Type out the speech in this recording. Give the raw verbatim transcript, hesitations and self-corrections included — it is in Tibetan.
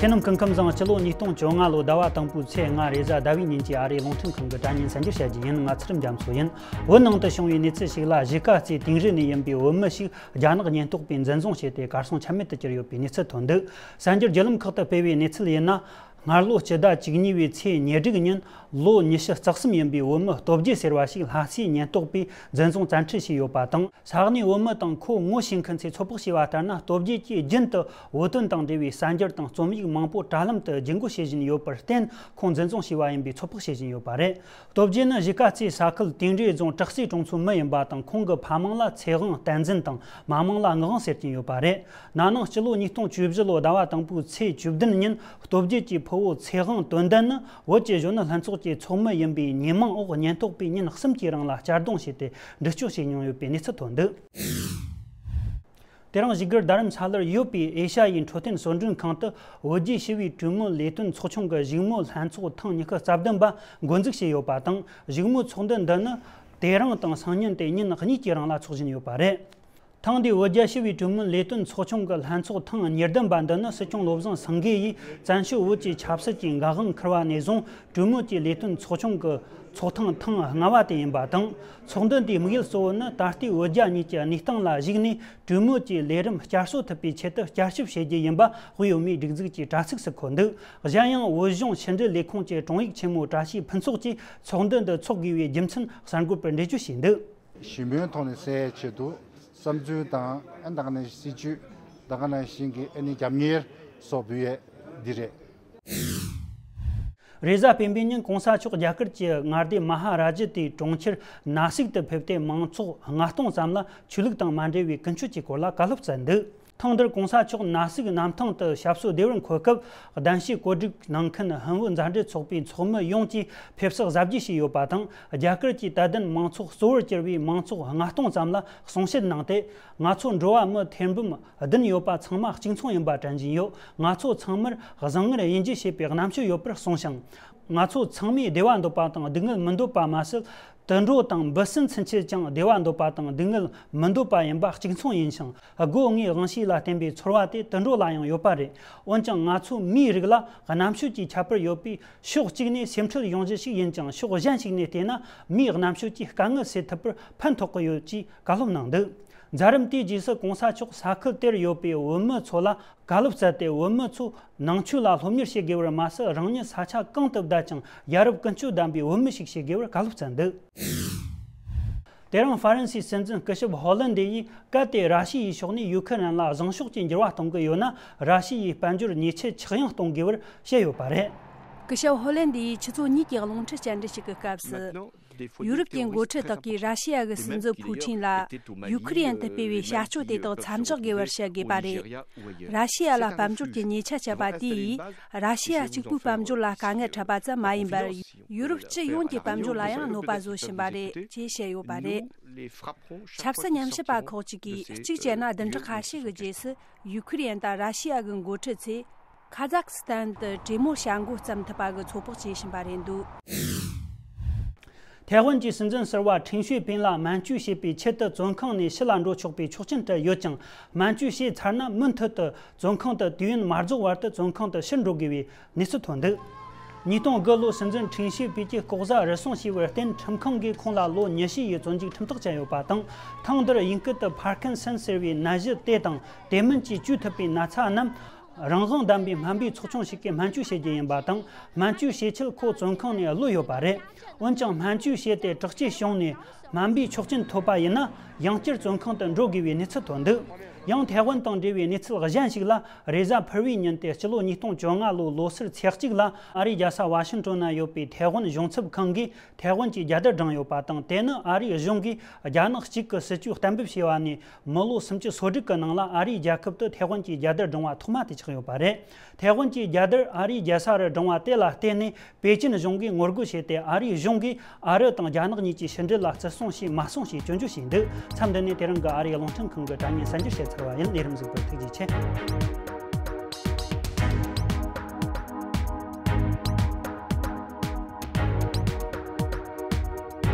ཁྱེད་རྣམས་སྐུ་ཁམས་བཟང་། སྤྱི་ལོ་ཉིས་སྟོང་བཅོ་ལྔ་ལོའི་ཟླ་བ་དང་པོའི་ཚེས་ལྔ་རེས་གཟའ་ཟླ་བའི་ཉིན་གྱི་ཨ་རིའི་རླུང་འཕྲིན་ཁང་གི་དྲ་བརྙན་གསར་འགྱུར་བཤད་རྒྱུ་ཡིན། ང་ཚེ་རིང་རྒྱ་མཚོ་ཡིན། བོད་ནང་དུ་བྱུང་བའི་གནས་ཚུལ་ཞིག་ལ། གཞིས་ཀ་རྩེ་དིང་རི་ནས་ཡིན་པའི་བོད་མི་ཞིག་རྒྱ་ནག་ཉེན་རྟོག་པས་འཛིན་བཟུང་བྱས་ཏེ་གར་སོང་ཆ་མེད་དུ་གྱུར་ཡོད་པའི་གནས་ཚུལ་ཐོན་འདུག་གསར་འགྱུར་བརྒྱུད་ལམ་ཁག་ཏུ་སྤེལ་བའི་གནས་ཚུལ་ཡིན་ན། སྔ་ལོ་སྤྱི་ཟླ་བཅུ་གཉིས་པའི་ཚེས་ཉེར་དྲུག་ཉིན་ལོ་ཉི་ཤུ་རྩ་གསུམ་ཡིན་པའི་བོད་མི་སྟོབས་རྒྱལ་ཟེར་བ་ཞིག་ལྷ་སའི་ཉེན་རྟོག་པས་འཛིན་བཟུང་བཙན་ཁྲིད་བྱས་ཡོད་པ་དང་། ས་གནས་བོད་མི་དང་ཁོ་ངོ་ཤེས་མཁན་ཚོས་ཚོད་དཔག་བྱས་པ་ལྟར་ན། སྟོབས་རྒྱལ་གྱིས་རྒྱུན་དུ་བོད་དོན་དང་འབྲེལ་བའི་གསར་འགྱུར་དང་རྩོམ་ཡིག་མང་པོ་དྲ་ལམ་དུ་ལྗིད་འགོ་བྱེད་བཞིན་ཡོད་པར་བརྟེན། ཁོང་འཛིན་བཟུང་བྱས་པ་ཡིན་པའི་ཚོད་དཔག་བྱེད་བཞིན་ཡོད་པ་རེད། སྟོབས་རྒྱལ་ནི་གཞིས་ཀ་རྩེའི་ས་ཁུལ་དིང་རི་རྫོང་བྲག་རྩེ་གྲོང་ཚོའི་མི་ཡིན་པ་དང་། ཁོང་གི་ཕ་མིང་ལ་ཚེ་དབང་བསྟན་འཛིན་དང་། མ་མིང་ལ་ངག་དབང་ཟེར་གྱིན་ཡོད་པ་རེད། ན་ནིང་སྤྱི་ལོ་ཉིས་སྟོང་བཅུ་བཞི་ལོའི་ཟླ་བ་དང་པོའི་ཚེས་བཅུ་བདུན་ཉིན། སྟོབས་རྒྱལ་གྱི་ཕུ་བོ་ཚེ་དབང་དོན་ལྡན་ནི་བོད་ཀྱི་གཞོན་ནུ་ལྷན་ཚོགས་ཀྱི་ཚོགས་མི་ཡིན་པའི་ཉེས་མིང་འོག་ཉེན་རྟོག་པས་ཉིན་གསུམ་གྱི་རིང་ལ་གཅར་རྡུང་བྱས་ཏེ་འདྲི་གཅོད་བྱས་མྱོང་ཡོད་པའི་གནས་ཚུལ་ཐོན་འདུག་དེ་རིང་བཞུགས་སྒར་རྡ་རམ་ས་ལར་ཡོད་པའི་ཨེ་ཤ་ཡའི་འཕྲོད་བསྟེན་གསོ་སྦྱོང་ཁང་དུ། བོད་རྒྱའི་ཞི་བའི་གྲོས་མོལ་ལས་དོན་ཚོགས་ཆུང་གི་བཞུགས་མོལ་ལྷན་ཚོགས་ཐེངས་ཉི་ཤུ་རྩ་བདུན་པ་འགོ་འཛུགས་བྱས་ཡོད་པ་དང་། བཞུགས་མོལ་ཚོགས་འདུ་འདི་ནི་དེ་རིང་དང་སང་ཉིན་ཏེ་ཉིན་གཉིས་ཀྱི་རིང་ལ་འཚོགས་བཞིན་ཡོད་པ་རེད། ཐེངས་འདིའི་བོད་རྒྱ་ཞི་བའི་གྲོས་མོལ་ལས་དོན་ཚོགས་ཆུང་གི་ལྷན་ཚོགས་ཐེངས་ཉེར་བདུན་པ་འདི་ནི། སྲིད་སྐྱོང་བློ་བཟང་སེང་གེ་ཡིས་བཙན་བྱོལ་བོད་ཀྱི་ཆབ་སྲིད་ཀྱི་འགན་དབང་འཁུར་བ་ནས་བཟུང་། གྲོས་མོལ་གྱི་ལས་དོན་ཚོགས་ཆུང་གི་ཚོགས་ཐེངས་ཐེངས་ལྔ་པ་དེ་ཡིན་པ་དང་། ཚོགས་འདུ་འདིའི་དམིགས་ཡུལ་གཙོ་བོ་ནི། ད་ལྟའི་བོད་རྒྱ་གཉིས་ཀྱི་གནས་སྟངས་ལ་གཞིགས་ནས། གྲོས་མོལ་གྱི་ལས་རིམ་བསྐྱར་གསོ་ཐུབ་པའི་ཆེད་དུ་བསྐྱར་ཞིབ་བྱེད་རྒྱུ་ཡིན་པ། དབུས་བོད་མིའི་སྒྲིག་འཛུགས་ཀྱི་དྲ་ཚིགས་སུ་འཁོད་འདུག་གཞན་ཡང་། བོད་གཞུང་ཕྱི་འབྲེལ་ལས་ཁུངས་ཀྱི་དྲུང་ཡིག་ཆེན་མོ་བཀྲ་ཤིས་ཕུན་ཚོགས་ཀྱིས་ཚོགས་འདུ་འདི་འཚོགས་དགོས་པའི་རྒྱུ་མཚན་གསར་འགོད་པར་འགྲེལ་བརྗོད་བྱས་འདུག་ཞི་མོལ་ཐོག་ནས་སེལ་ཡའི་ཆེད་དུ། བསམ་ཚུལ་དང་། ཨ་ནི་ད་ག་ནང་བཞིན་སྲིད་ཇུས། ད་ག་ནང་བཞིན་གྱི་ཨ་ནི་རྒྱབ་གཉེར་སོགས་འབུལ་ཡས་འདི་རེད། རེས་གཟའ་སྤེན་པའི་ཉིན་གོང་ས་མཆོག་རྒྱ་གར་གྱི་མངའ་སྡེ་མ་ཧ་ར་ཇི་ཏའི་གྲོང་ཁྱེར་ན་སིག་ཏུ་ཕེབས་ཏེ། མང་ཚོགས་ལྔ་སྟོང་ཙམ་ལ་ཆོས་ལུགས་དང་མ་འབྲེལ་བའི་ཀུན་སྤྱོད་ཀྱི་སྐོར་ལ་བཀའ་སློབ་སྩལ་འདུག་ཐེངས་འདིར་གོང་ས་མཆོག་ན་སིག་གནམ་ཐང་དུ་ཞབས་སོར་བདེ་བར་འཁོད་སྐབས། གདན་ཞུའི་གོ་སྒྲིག་གནང་མཁན་ཧིན་བོད་མཛའ་འབྲེལ་ཚོགས་པའི་ཚོགས་མི་ཡོངས་ཀྱིས་ཕེབས་བསུ་གཟབ་རྒྱས་བྱས་ཡོད་པ་དང་། རྒྱ་གར་གྱི་དད་ལྡན་མང་ཚོགས་གཙོ་བོར་གྱུར་བའི་མང་ཚོགས་ལྔ་སྟོང་ཙམ་ལ་གསུང་བཤད་གནང་སྟེ། ང་ཚོ་འགྲོ་བ་མི་ཐེར་འབུམ་བདུན་ཡོད་པ་ཚང་མ་གཅིག་མཚུངས་ཡིན་པ་དྲན་བཞིན་ཡོད། ང་ཚོ་ཚང་མར་བཟང་ངན་དབྱེ་འབྱེད་བྱེད་པའི་རྣམ་དཔྱོད་ཡོད་པར་གསུངས་ཤིང་། ང་ཚོ་ཚང་མས་བདེ་བ་འདོད་པ་དང་སྡུག་བསྔལ་མི་འདོད་པ་མ་ཟད། དུད་འགྲོ་དང་འབུ་སྲིན་ཚུན་ཆད་ཀྱང་བདེ་བ་འདོད་པ་དང་སྡུག་བསྔལ་མི་འདོད་པ་ཡིན་པ་གཅིག་མཚུངས་ཡིན་ཞིང་། སྒོ་ལྔའི་དབང་ཤེས་ལ་བརྟེན་པའི་ཚོར་བ་དེ་དུད་འགྲོ་ལ་ཡང་ཡོད་པ་རེད། འོན་ཀྱང་ང་ཚོ་མིའི་རིགས་ལ་རྣམ་དཔྱོད་ཀྱི་ཁྱད་པར་ཡོད་པས། ཕྱོགས་གཅིག་ནས་སེམས་ཁྲལ་ཡོང་རྒྱུ་ཞིག་ཡིན་ཀྱང་། ཕྱོགས་གཞན་ཞིག་ནས་བལྟས་ན། མིའི་རྣམ་དཔྱོད་ཀྱིས་དཀའ་ངལ་སེལ་ཐུབ་པར་ཕན་ཐོགས་ཀྱི་ཡོད་ཅེས་བཀའ་སློབ་གནང་འདུག་མཛད་རིམ་དེའི་རྗེས་སུ་གོང་ས་མཆོག་ས་ཁུལ་དེར་ཡོད་པའི་བོད་མི་ཚོ་ལ་བཀའ་སློབ་སྩལ་ཏེ། བོད་མི་ཚོས་ནང་ཆོས་ལ་སློབ་གཉེར་བྱེད་དགོས་པར་མ་ཟད། རང་ཉིད་ས་ཆ་གང་དུ་བསྡད་ཀྱང་ཡ་རབས་ཀུན་སྤྱོད་ལྡན་པའི་བོད་མི་ཞིག་བྱེད་དགོས་པར་བཀའ་སློབ་སྩལ་འདུག་དེ་རིང་ཧྥ་རན་སིའི་སྲིད་འཛིན་སྐུ་ཞབས་ཧོ་ལན་ཌེ་ཡིས། གལ་ཏེ་ར་ཤི་ཡའི་ཕྱོགས་ནས་ཡུ་ཁུ་རེན་ལ་བཟང་ཕྱོགས་ཀྱི་འགྱུར་བ་གཏོང་གི་ཡོད་ན། ར་ཤི་ཡའི་དཔལ་འབྱོར་ཉེས་ཆད་ཆག་ཡང་གཏོང་དགོས་པར་བཤད་ཡོད་པ་རེད། སྐུ་ཞབས་ཧོ་ལན་ཌེ་ཡིས་ཆུ་ཚོད་གཉིས་ཀྱི་རླུང་འཕྲིན་བཅར་འདྲི་ཞིག་གི་སྐབས་སུ། ཡུ་རོབ་ཀྱི་འགོ་ཁྲིད་དག་གིས་ར་ཤི་ཡ་གི་སྲིད་འཛིན་ཕུའུ་ཁྲིན་ལ་ཡུ་ཁུ་རེན་དུ་སྤེལ་བའི་བྱ་སྤྱོད་དེ་དག་མཚམས་འཇོག་དགོས་པར་བཤད་དགོས་པ་རེད། ར་ཤི་ཡ་ལ་དཔལ་འབྱོར་གྱི་ཉེས་ཆད་བཅད་པ་དེ་ཡིས་ར་ཤི་ཡ་གཅིག་པུའི་དཔལ་འབྱོར་ལ་དཀའ་ངལ་འཕྲད་པ་ཙམ་མ་ཡིན་པར། ཡུ་རོབ་སྤྱི་ཡོངས་ཀྱི་དཔལ་འབྱོར་ལ་ཡང་གནོད་པ་བཟོ་བཞིན་པ་རེད་ཅེས་བཤད་ཡོད་པ་རེད། ཆབ་སྲིད་ཉམས་ཞིབ་པ་ཁག་ཅིག་གིས། གཅིག་བྱས་ན་བདུན་ཕྲག་ཁ་ཤས་ཀྱི་རྗེས་སུ་ཡུ་ཁུ་རེན་དང་ར་ཤི་ཡ་གི་འགོ་ཁྲིད་ཚོས་ཁ་ཛག་སི་ཐན་དུ་གྲོས་མོལ་བྱ་འགོ་བརྩམས་ཐུབ་པ་གི་ཚོད་དཔག་བྱེད་བཞིན་པ་རེད་འདུག་ཐའེ་ཝན་གྱི་སྲིད་འཛིན་ཟུར་པ་ཁྲིན་ཤུའེ་ཕིན་ལ་སྨན་བཅོས་བྱེད་པའི་ཆེད་དུ་བཙོན་ཁང་ནས་ཕྱི་ལ་འགྲོ་ཆོག་པའི་ཆོག་མཆན་སྤྲད་ཡོད་ཀྱང་། སྨན་བཅོས་བྱས་ཚར་ན་མུ་མཐུད་དུ་བཙོན་ཁང་དུ་དུས་ཡུན་མ་རྫོགས་བར་དུ་བཙོན་ཁང་དུ་ཕྱིར་འགྲོ་དགོས་པའི་གནས་ཚུལ་ཐོན་འདུག་ཉིས་སྟོང་དགུ་ལོར་སྲིད་འཛིན་ཁྲིན་ཤི་ཕིས་ཀྱིས་ལྐོག་ཟ་རུལ་སུངས་བྱས་པར་བརྟེན། ཁྲིམས་ཁང་གིས་ཁོང་ལ་ལོ་ཉི་ཤུ་ཡི་བཙོན་འཇུག་ཁྲིམས་ཐག་བཅད་ཡོད་པ་དང་། ཐེངས་འདིར་དབྱིན་སྐད་དུ་Parkinson་ཟེར་བའི་ནད་གཞི་དེ་དང་དེ་མིན་གྱིས་བཅོས་ཐུབ་པའི་ན་ཚ་རྣམས་རང་དབང་ལྡན་པའི་སྨན་པའི་ཚོགས་ཆུང་ཞིག་གིས་སྨན་བཅོས་བྱེད་རྒྱུ་ཡིན་པ་དང་། སྨན་བཅོས་བྱེད་ཆེད་ཁོ་བཙོན་ཁང་ནས་གློད་ཡོད་པ་རེད། འོན་ཀྱང་། སྨན་བཅོས་བྱས་ཏེ་དྲག་སྐྱེད་བྱུང་ནས། སྨན་པའི་ཆོག་མཆན་ཐོབ་པ་ཡིན་ན། ཡང་བསྐྱར་བཙོན་ཁང་དུ་འགྲོ་དགོས་པའི་གནས་ཚུལ་ཐོན་འདུག་ཡང་ཐའེ་ཝན་དང་འབྲེལ་བའི་གནས་ཚུལ་གཞན་ཞིག་ལ། རེས་གཟའ་ཕུར་བུའི་ཉིན་ཏེ་སྤྱི་ལོ་ཉིས་སྟོང་བཅོ་ལྔ་ལོའི་ལོ་སར་ཚེས་གཅིག་ལ། ཨ་རིའི་རྒྱལ་ས་ཝ་ཤིང་ཏོན་ན་ཡོད་པའི་ཐའེ་ཝན་གཞུང་ཚབ་ཁང་གིས། ཐའེ་ཝན་གྱི་རྒྱལ་དར་བསྒྲེངས་ཡོད་པ་དང་། དེ་ནི་ཨ་རིའི་གཞུང་གིས་རྒྱ་ནག་གཅིག་གི་སྲིད་ཇུས་གཏན་འབེབས་བྱས་པ་ནས་མི་ལོ་སུམ་ཅུ་སོ་དྲུག་གི་ནང་ལ། ཨ་རིའི་རྒྱལ་ཁབ་ཏུ་ཐའེ་ཝན་གྱི་རྒྱལ་དར་བསྒྲེངས་པ་ཐོག་མ་དེ་ཆགས་ཡོད་པ་རེད། ཐའེ་ཝན་གྱི་རྒྱལ་དར་ཨ་རིའི་རྒྱལ་ས་རུ་བསྒྲེངས་པ་དེ་ལ་བརྟེན་ནས། པེ་ཅིན་གཞུང་གིས་ངོ་རྒོལ་བྱས་ཏེ། ཨ་རིའི་གཞུང་གིས་ཨ་རི་དང་རྒྱ་ནག་གཉིས་ཀྱི་ཕྱི་འབྲེལ་ལ་བརྩི་སྲུང་བྱས་མ་སོང་ཞེས་སྐྱོན་བརྗོད་བྱས་འདུག་མཚམས་འདི་ནས་དེ་རིང་གི་ཨ་རིའི་རླུང་འཕྲིན་ཁང་གི་དྲ་བརྙན་གསར་འགྱུར་བཤད་ཚར་བ་ཡིན། ལས་རིམ་གཟིགས་པར་ཐུགས་རྗེ་ཆེ།